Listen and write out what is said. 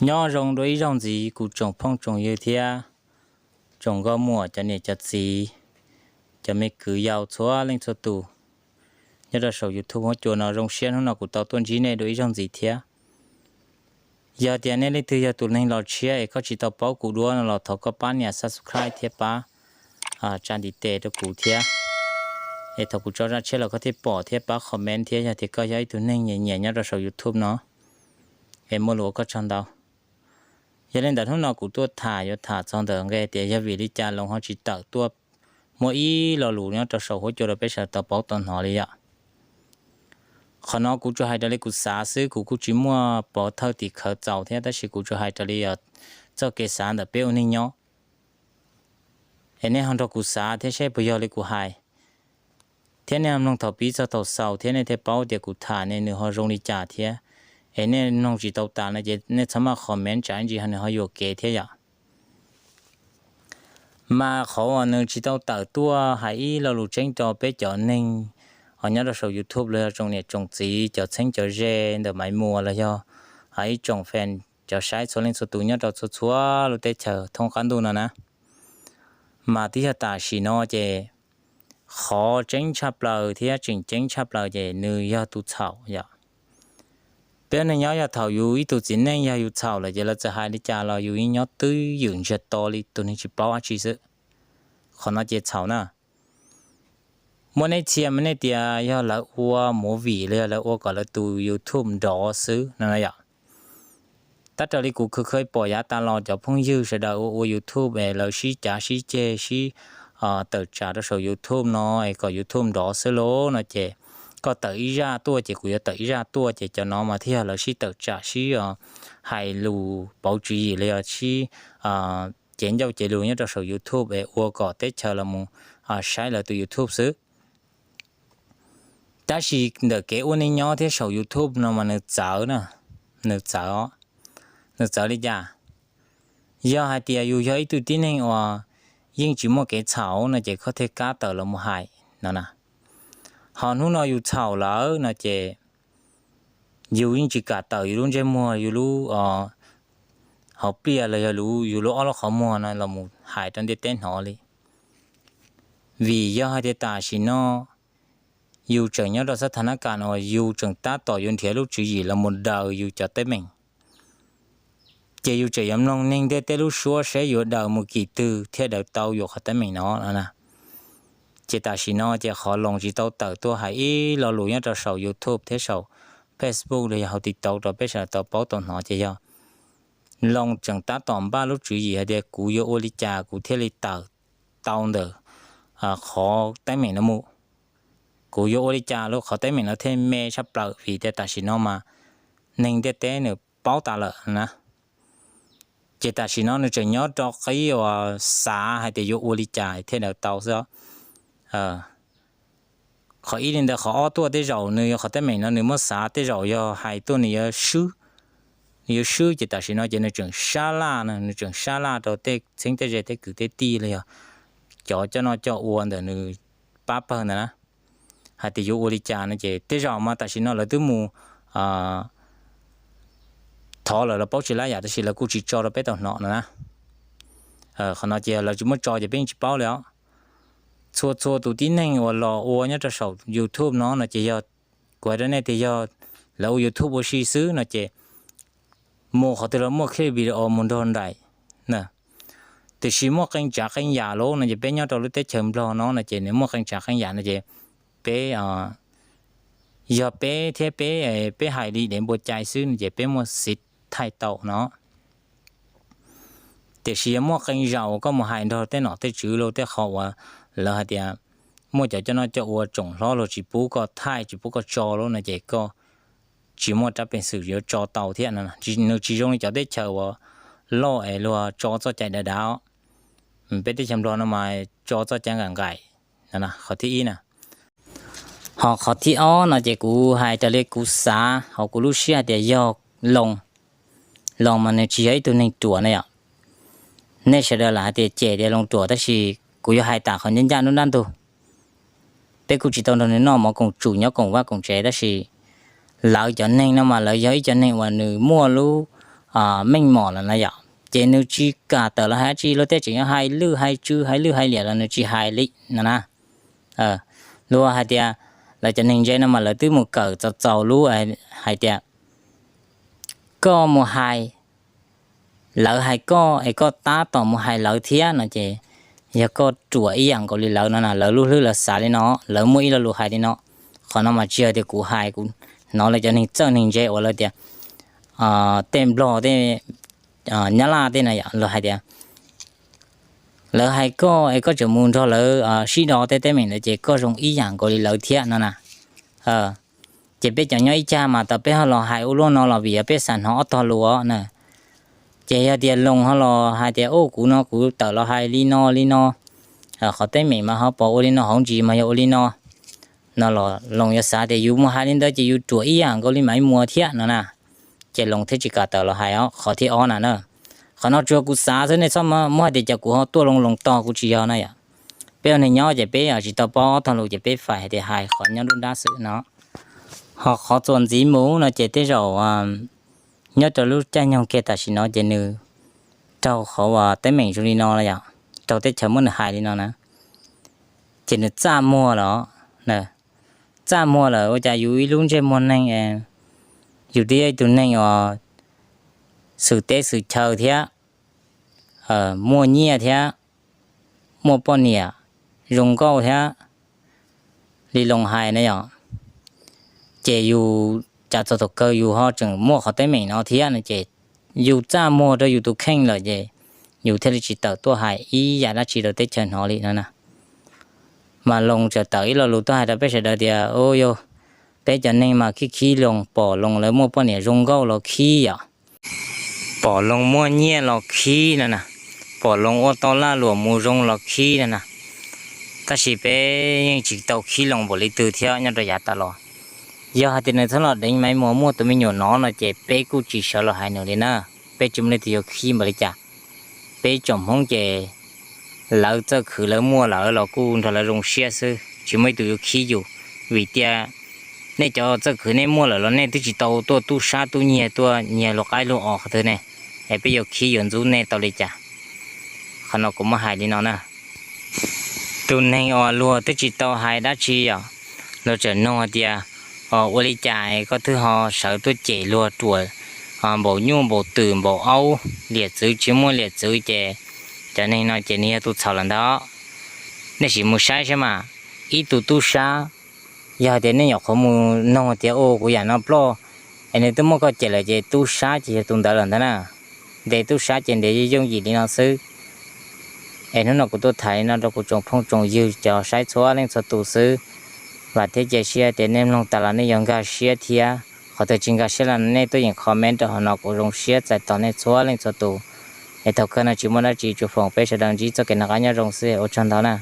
Nyob zoo dua ib zaug ntxiv kuv tsoom phooj tsoom ywg thiab tsoom nkauj muam, cov niam cov txiv, cov me kwv yau txhua leej txhua tus nyob rau saum YouTube huab cua no. Zoo siab hnub no kuv tau tuaj ntsib nej dua ib zaug ntxiv thiab. Yog tias nej leej twg yog tus neeg los tshiab es koj tsis tau paub kuv dua no los thov koj pab nias subscribe thiab pab tsa ntiv tes rau kuv thiab, es thaum kuv tso zaj tshiab los koj thiaj pom thiab pab comment thiab yog tias koj yog ib tug neeg nyiam nyiam nyob rau saum YouTube no, es muaj lus ua koj tsaug ntau. Yog li ntawd hnub no kuv tuaj tham yuav tham txog ntawm nqe tias yog vim li cas Loos ho tsis tawm tuaj muab ib lo lus nyob rau saum huab cua rau peb sawv daws tau paub tau hnov li yom. Qhov no kuv tsuas hais raws li kuv xav xwb, kuv kuj tsis muaj pov thawj tim khawv txaus thiab, tab sis kuv tsuas hais raws li txoj kev xav ntawm peb ua neej nyob. Es nej ho nrog kuv xav thiab seb puas yog li kuv hais, thiab nej mloog thaum pib txog thaum xaus thiab nej thiaj paub tias kuv tham ne nws ho zoo li cas thiab. Es nej mloog tsis tau tas no ces nej txhob maj comment tsam ib ntsis nws ho yuam kev thiab yom. Mas qhov uas nws tsis tau tawm tuaj hais ib lo lus tseeb rau peb cov neeg uas nyob rau saum YouTube los yog tsoom niam tsoom txiv, cov txheeb cov ze ntawm Maiv Muas los yog ib tsoom fan, cov saib txhua leej txhua tus nyob rau txhua txhua lub teb chaws thoob qab ntuj no na, mas twb yog tam sim no ces qhov tseeb tshaj plaws thiab tseem ceeb tshaj plaws ces nws yog tus txhaum yom. Peb neeg nyob yog thaum yus ib tug txiv neej yog yus txhaum lawm ces lawv txawm hais li cas los yus yeej nyob twj ywm ntsiag to li tus neeg tsis paub dab tsi xwb. Qhov no ces txhaum na. Muaj neb txhia mas nej tias yog lawv ua movie los yog lawv ua kom lawv tus YouTube nrov xwb no yom. Tab raws li kuv khwv khwv pom yav tas los cov phooj ywg sawv daws ua ua YouTube es lawv sib cav sib ceg sib tawm tsam rau saum YouTube no es kom YouTube nrov xwb lauj no ces koj tawm ib zaj tuaj ces kuv yuav tawm ib zaj tuaj ces cov no mas thiaj yog lawv sib tawm tsam sib hais lus pauv tswv yim los yog sib cev ncauj cev lus nyob rau saum YouTube es ua kom teb chaws los mus saib lawv tus YouTube xwb. Tab sis ntawm kev ua neej nyob thiab saum YouTube no mas nws txawv na, nws txawv os. Nws txawv li cas? Yog hais tias yus yog ib tug tib neeg uas yeej tsis muaj kev txhaum no ces koj thiaj kam tawm los mus hais no na. Ho hnub no yus txhaum lawm no ces yus yeej tsis kam tawm yus lub ntsej muag, yus lub hauv pliaj los yog yus lub ob lub qhov muag no los mus hais rau ntiaj teb hnov li. Vim yog hais tias tam sim no yus tseem nyob rau xab tha nab kas uas yus tseem tab tom yuav nrhiav lub tswv yim los mus daws yus cov teeb meem, ces yus tseem yuav mloog neeg ntiaj teb lub suab seb yuav daws mus kim twg thiaj daws tau yus qhov teeb meem no na. Ces tam sim no ces qhov Loos tsis tau tawm tuaj hais ib lo lus nyob rau saum YouTube thiab saum Facebook los yog hauv TikTok rau peb sawv daws tau paub tau hnov ces yog Loos tseem tab tom npaj lub tswv yim hais tias kuv yuav ua li cas kuv thiaj li tawm tau ntawm qhov teeb meem no mus. Kuv yuav ua li cas lub qhov teeb meem no thiaj me tshaj plaws vim tias tam sim no mas neeg ntiaj teb nws paub tas lawm na. Ces tam sim no nws tseem nyob rau qib uas xav hais tias yuav ua li cas thiaj daws tau xwb. Qhov ib li ntawd, qhov ob tuaj tej zaum nws yuav qhov teeb meem no nws muab xav tej zaum yog hais tuaj nws yuav swb, nws yuav swb ces tam sim no ces nws tseem sab laj na, nws tseem sab laj rau tej txheeb tej ze tej kwv tej tij los yog cov coj noj coj ua ntawm nws pab pawg ntawd na, hais tias yuav ua li cas no ces tej zaum mas tam sim no lawv twb mus thov lawm los paub tsis lab yam tab sis lawv kuj tsis tso rau peb tau hnov no na. Qhov no ces lawv tsis muab tso ces peb yeej tsis paub li os. Txhua txhua tus tib neeg uas los ua nyob rau saum YouTube no no ces yog kuv hais rau nej tias yog lawv ua YouTube ua si xwb no ces mus qhov twg los muaj clip video mus nrog nraim na. Tiam sis muaj qee tsav qee yam lauj no ces peb nyob rau lub teb chaws Nplog no no ces nws muaj qee tsav qee yam no ces peb yog peb thiab peb, peb hais li dev npua cai xwb no ces peb muaj xiv thaij tau no. Tiam sis yog muaj qee zaus koj mus hais nrog tej nom tej tswv lauj tej qhov uas lawv hais tias muaj cov coj noj coj ua tsoom hlob luag tsis pub koj thaij tsis pub koj tso lauj no ces koj tsis muaj rab peev xwm yuav tso tau thiab no. Nws tsis zoo li cov teb chaws uas loj es luag tso txoj cai dav dav. Peb teb chaws Nplog no mas tso txoj cai nqaim nqaim no, qhov thib ib na. Ho qhov thib ob no ces kuv hais raws li kuv xav hauv kuv lub siab hais tias yog Loos, Loos mas nws tsis yog ib tug neeg ruam na yom. Nej sawv daws lam hais tias cem tias Loos ruam tab sis kuv yuav hais tam qhov ncaj ncaj nruab nrab ntug. Peb kuj tsis tau nrog nws noj mov koom tsum nyob koom vaj koom tsev tab sis lawv cov neeg no mas lawv yog ib cov neeg uas nws muaj lub meej mom lawm na yom, ces nws tsis kam tawm los hais dab tsi, luag tej tseem yuav hais lwj hais tsw hais lwj hais liam los nws tsis hais li no na. Luag hais tias, lawv cov neeg ntse no mas lawv twb mus kawm txaus txaus lub hais tias, koj mus hais, lawv hais koj es koj tab tom mus hais lawv thiab no ces yog koj ruam ib yam nkaus li lawv no na. Lawv lub hlwb lawv xav li no, lawv muaj ib lo lus hais li no. Qhov no mas tsis yog tias kuv hais, kuv hnov lawv cov neeg txawj neeg ntse uas lawv tias tej Nplog tej Nyab Laj tej na yom, lawv hais tias, lawv hais koj es koj tseem mus nrog lawv sib do tej teeb meem ntawd ces koj zoo ib yam nkaus li lawv thiab no na. Ces peb cov nyob ib cag mas tas peb ho los hais ua luaj no los vim yog peb xav hnov ob tog lus os na. Ces yog tias Loos ho los hais tias, u, kuv no kuv tawm los hais li no li no, qhov teeb meem mas ho pom ua li no, hauv ntsis mas yog ua li no, no los Loos yuav xav tias yus mus hais li ntawd ces yus ruam ib yam nkaus li Maiv Muas thiab no na. Ces Loos thiaj tsis kam tawm los hais os. Qhov thib ob na na, qhov no tsuas kuv xav xwb, nej txhob muab hais tias cas kuv ho tuaj loo Loos tog, kuv tsis yog na yom. Peb ua neeg nyob ces peb tsis tau paub ob tog lus ces peb fais hais tias hais qhov nyob nruab nrab xwb no. Ho qhov txuas ntxiv mus no ces tej zaum nyob rau lub caij nyoog kiag tam sim no ces nws raug qhov uas teeb meem zoo li no yom, raug teb chaws muab nws hais li no na, ces nws txaj muag los, txaj muag lawm. Ua cas yus ib lub ntsej muag neeg, yus twb yog ib tug neeg uas xwm teb xwm chaw thiab, muaj nyiaj thiab, muaj poj niam zoo nkauj thiab li Loos hais na yom, ces yus cas txog thaum kawg yus ho tseem muaj qhov teeb meem no thiab no ces yus txaj muag rau yus tus kheej lawm ces yus thiaj li tsis tawm tuaj hais ib yam dab tsi rau teb chaws hnov li no na. Mas Loos txawm tawm ib lo lus tuaj hais rau peb sawv daws tias, u, yog peb cov neeg mas khib khib Loos, pom Loos lawv muaj poj niam zoo nkauj los khib yom, pom Loos muaj nyiaj los khib no na, pom Loos ua tau lag luam mus zoo los khib no na. Tab sis peb yeej tsis tau khib Loos npaum li twg thiab nyob rau yav tas los. Yog hais tias nws txhob los deev Maiv Muas muaj tus me nyuam no no ces peb kuj tsis sawv los hais nws li na. Peb tsis muaj leej twg yuav khib npaum li cas. Peb tsoom Hmoob ces lawv txawj khwv lawv muaj lawm los kuj nrog lawv zoo siab xwb, tsis muaj ib tug yuav khib yus. Vim tias nej cov txawj khwv nej muaj lawm los nej twb tsis tau tuaj tub sab tub nyiag tuaj nyiag luag qaib luag os qhov twg ne, es peb yuav khib yuav ntxub nej tau li cas? Qhov no kuv muab hais li no na. Tus neeg uas luag twb tsis tau hais dab tsi yom, luag tseem nug hais tias, ua li cas koj twb ho sawv tuaj cem luag ruam npaum nyuj npaum twm npaum aub, liam txwv tsis muaj liam txwv ces cov neeg no ces nws yog tus txhaum lawm ntag. Nej sim mus saib saib mas, ib tug tub sab, yog hais tias nej nyuam qhuav mus nug tias, u, kuv yam no ploj, es nws twb muab koj cem lawm ces tub sab ces yog tus ntawd lawm ntag na. Ntes tub sab ces ntes yooj yim li no xwb. Es hnub no kuv tuaj tham li no rau kuv tsoom phooj tsoom ywg cov saib txhua leej txhua tus xwb. Vam thiab cia siab tias nej mloog tas los nej yuav nkag siab thiab, qhov twg tsis nkag siab los nej tuaj yeem comment rau hauv no, kuv zoo siab txais tos nej txhua leej txhua tus. Es thaum kawg no tsis muaj dab tsi, tsuas foom peb sawv daws ntsib txoj kev noj qab nyob zoo xwb, ua tsaug ntau na.